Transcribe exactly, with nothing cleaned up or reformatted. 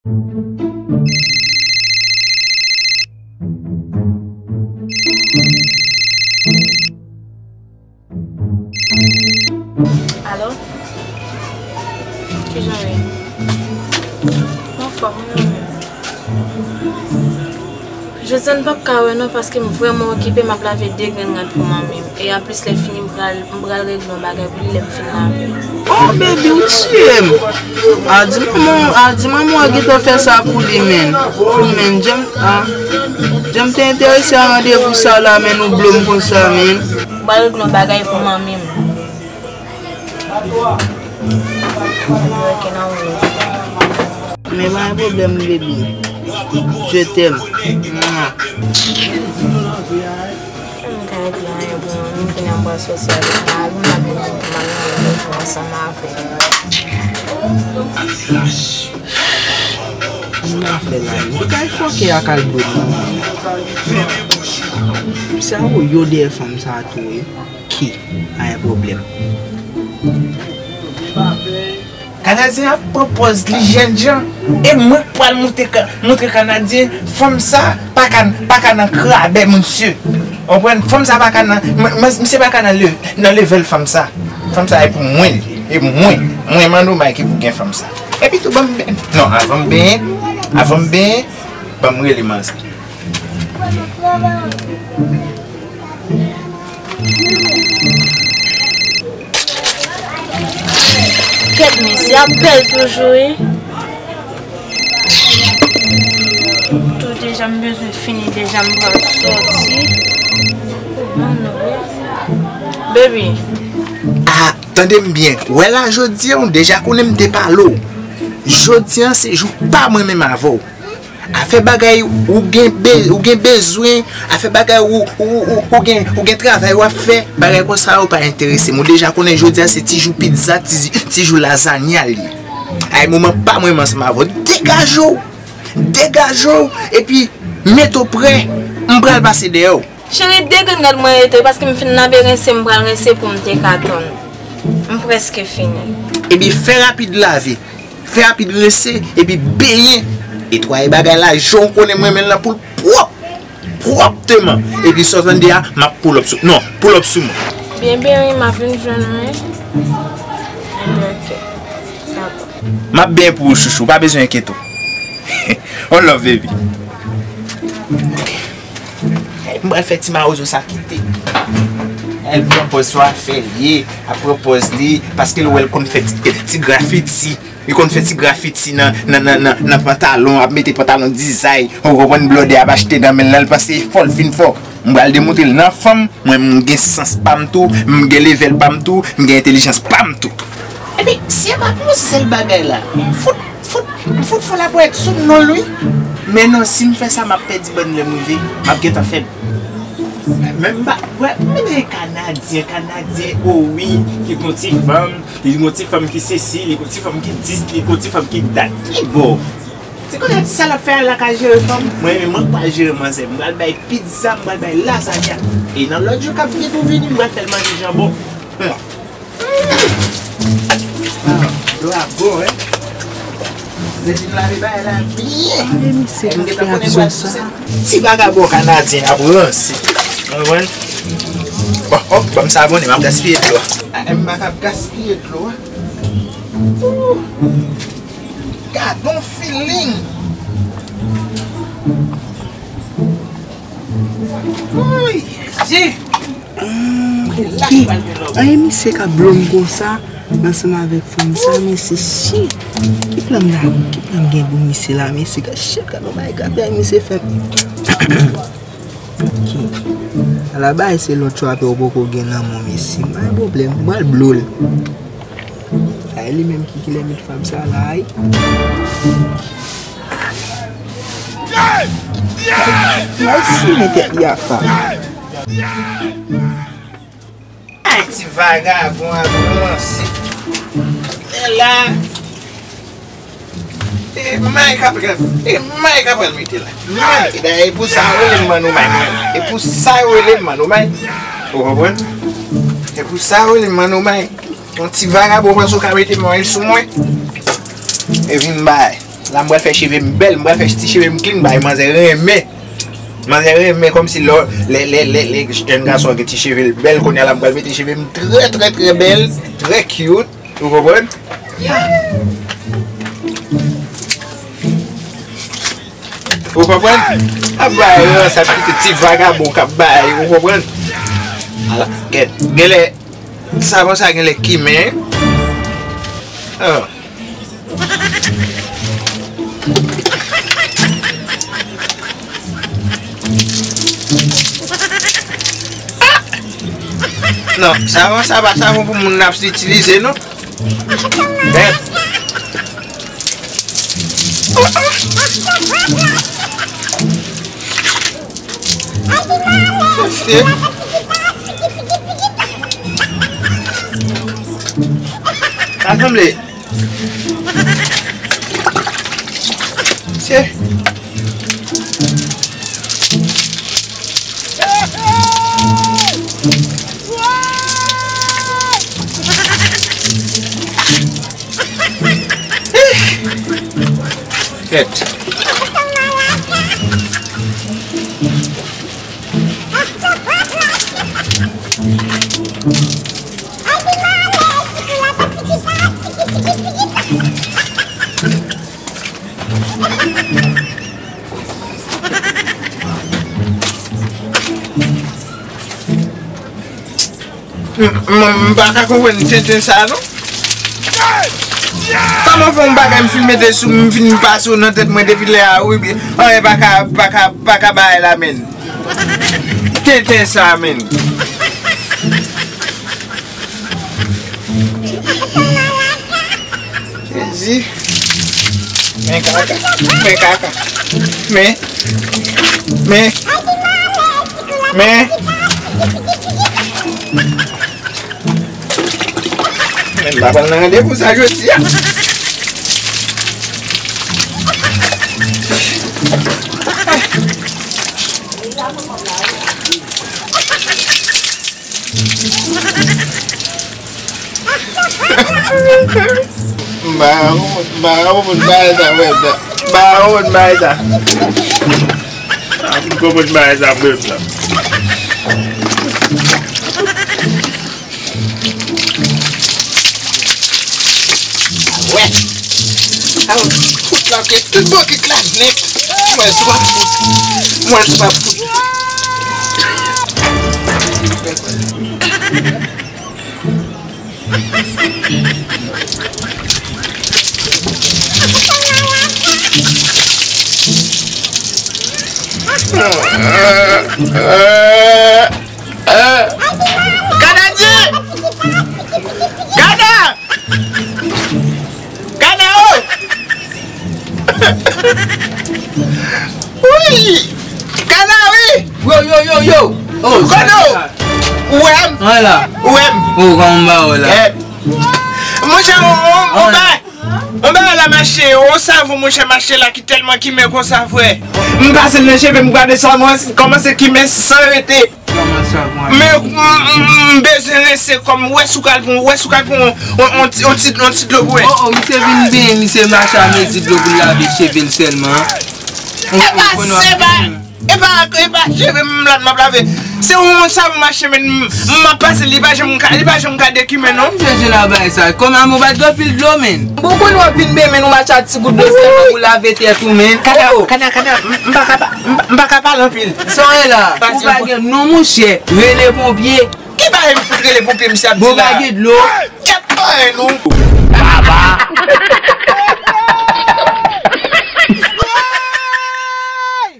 Alo? Kijan w ye? M anfòm, wi, wi. Jodi a n p ap ka wè non, paske m vrèman okipe, m ap lave de grenn rad pou manmi m. E anplis, lè fini, m pral, m pral regle yon bagay pou li lè m fin lave. Oh, baby, ou tiye m. A di manman, a di manman w gentan fè sa pou li, menn. Pou menn, Jem, a, Jem te enterese a randevou sa la, menn, ou blo m konsa, menn. M pral regle yon bagay pou manmi m. Men pa gen pwoblèm, baby. Je t'aime. Mwa. M ka di anyen pou mwen, m konnen m pral sòti avèk mari m, n ap vin manyen nou ansanm avè l. Sa m ap fè la, wi. Ou kay fòke ak Albert. Sa ou yo dèyè fanm sa tou, wi. Ki? Pa gen pwoblèm. Kanadyen ap pran pòz li jènjan. E mwen k pral montre ka-, montre Kanadyen fanm sa pa ka, pa ka nan krabè, mesye. Ou konprann? Fanm sa pa ka nan, m-, m-, misye pa ka nan le-, nan level fanm sa. Fanm sa e pou mwen li. E mwen, mwen Manomay ki pou gen fanm sa. Epi tou, ban m benyen. Non, avan m benyen, avan m benyen, ban m rele manzè. Kèt, mesye ap bèl toujou, wi. Tou deja m bezwen fini, deja m pral sòti. Baby. Ah, tande m byen. Wè la, jodi a, ou deja konnen m te pale w. Jodi a, se jou pa mwen menm avè w. Afè bagay ou gen be-, ou gen bezwen, afè bagay ou, ou, ou, ou gen, ou gen travay w ap fè, bagay konsa yo pa enterese m. Ou deja konnen jodi a se ti jou pizza, ti, ti jou lazanya li ye. Ay, moman pa mwen ansanm avè w. Degaje w! Degaje w! Epi, mete w prè, m pral pase dèyè w. Cheri, de grenn rad mwen rete, paske m fin lave rense, m pral rense pou m te ka tann. M prèske fini. Epi, fè rapid lave. Fè rapid rense epi benyen. Netwaye bagay la, jan w konnen m renmen l lan pou l pwòp. Pwòpteman. Epi sa w tande a, m ap pull up sou, non, pull up sou mwen. Byen benyen, m ap vin jwenn ou, wi. Ebyen, ok. Dakò. M ap benyen pou ou, chouchou, pa bezwen enkyete w. On love, baby. Ok. M pral fè ti mawozo sa kite. El pran pòz swa fè l ye, ap pran pòz li, paske l wè l konn fè ti, ti grafiti. Li konn fè ti grafiti nan, nan, nan, nan, nan pantalon, ap mete pantalon dizay. Ou konprann, blòdè ap achte nan men l, l panse fò l fin fò. M pral demontre l nan fanm, mwen m gen sans pa m tou, m gen level pa m tou, m gen entèlijans pa m tou. Epi, si e pa pou yon sèl bagay la, fout, fout, fout fò lapwèt sou non l wi. Men non, si m fè sa, m ap pèdi bòn lè m rive, m ap gentan fèb. Men m pa, wè, m mete Kanadyen, Kanadyen, o wi, ki gon ti fanm, li gon ti fanm ki sesi, li gon ti fanm ki dis, li gon ti fanm ki dat. Ki bò? Se konnen ti sa l ap fè a la ka jere fanm. Mwen menm, mwen pa jere manzè. M pral bay pizza, m pral bay lazanya. E nan lòt jou k ap vini pou vini, m pral fè l manje janbon. Hmm. Ah, dlo a bon, wi. Rejim lave bagay la byen. Misye ka fè aksyon sa. Ti vagabon kanadyen ap ranse. Ou konprann? Bon, hop, ban m savone, m ap gaspiye dlo a. Ah, m pa ka gaspiye dlo a. Ooh. Gadon feeling. Ooh, Jezi. Ah, ok. Anyen misye ka blo m konsa ansanm avèk fanm sa, mesye, shit. Ki plan m la, ki plan m gen pou misye la, mesye, ka shit, gad yon bagay grave misye fè. Ok. Ala bay se lòt chwa apre ou poko gen lanmou, mesye. Pa gen pwoblèm, m pral blo l. Ay, li menm ki, ki lè met fanm sa la, ay. Ay, si mete yafa. Ay, ti vagabon ap ranse. E la. E may k ap pral, e may k ap pral mete la. May. E dayè, e pou sa yo rele m Manno May mwen. E pou sa yo rele m Manno May. Ou konprann? E pou sa yo rele m Manno May. Yon ti vagabon panse w ka mete may sou mwen. E vin bay. La m pral fè cheve m bèl, m pral fè ti cheve m clean, bay manzè renmen. Manzè renmen kòmsi lè, lè, lè, lè, lè jèn gason an gen ti cheve l bèl, kounye a la m pral mete cheve m trè, trè, trè bèl, trè cute. Ou konprann? Ou konprann? Ap bay rans, ap kite ti vagabon k ap bay, ou konprann? Ala, gèt, genlè, savon sa genlè kimen. Ah. Non, savon sa pa savon pou moun ap itilize, non. Bèt. Sa sanble. Tye. Kèt. M, m, m pa ka konprann tenten sa non. Kòman fè yon bagay m fin mete sou m, fin pase w nan tèt mwen depi lè a, wi, anyen pa ka, pa ka, pa ka bay la, menn. Tenten sa, menn. Jezi. Men kaka. Men kaka. Men. Men. Men. Men m pa pral nan randevou sa jodi a. M pa konprann, m pa konprann bagay sa, frè m nan. M pa konprann bagay sa. M pa konprann bagay sa, frè m nan. Wè. Aw, fout la, ok. Tout bokit la nèt. Mwen sou pa fout. Mwen sou pa fout. Kana di! Kana! Kana o! Wi! Kana wi! Yo, yo, yo, yo! Oh, kote w? Ou wè m? Mwen la. Ou wè m? Oh, kòman m ba w la? Eh. Monchè, on, on, on bagay, on bagay la mache, on savon monchè mache la ki tèlman kimen konsa, frè. M pase l nan cheve m, gade savon an kòmanse kimen san rete. Men m, m, m bezwen rense kò m, wè si w ka al pran, wè si w ka al pran on, on, on ti, on ti, on ti dlo pou wè. Oh, oh, misye vin benyen, misye mache a mezi dlo pou l lave cheve l sèlman. E pa, e pa, e pa cheve m la m ap lave. Se yon moun sa pou mache, men m, m ap pase, li pa janm ka, li pa janm ka dekimen non. Misye jwe la bay sa. Kòman ou pa t gen anpil dlo, men? Bon, kounye w ap vin benyen, men nou mache a ti gout dlo sèlman pou lave tèt ou, men. Kana, kana, kana, m, m pa ka pa, m, m pa ka pale anpil. Sa w ye la? Ou pa gen non, monchè. Rele ponpye. Ki bagay m fout rele ponpye, misye ap di la? Bon, pa gen dlo. Kèt, pa wè nou. Baba.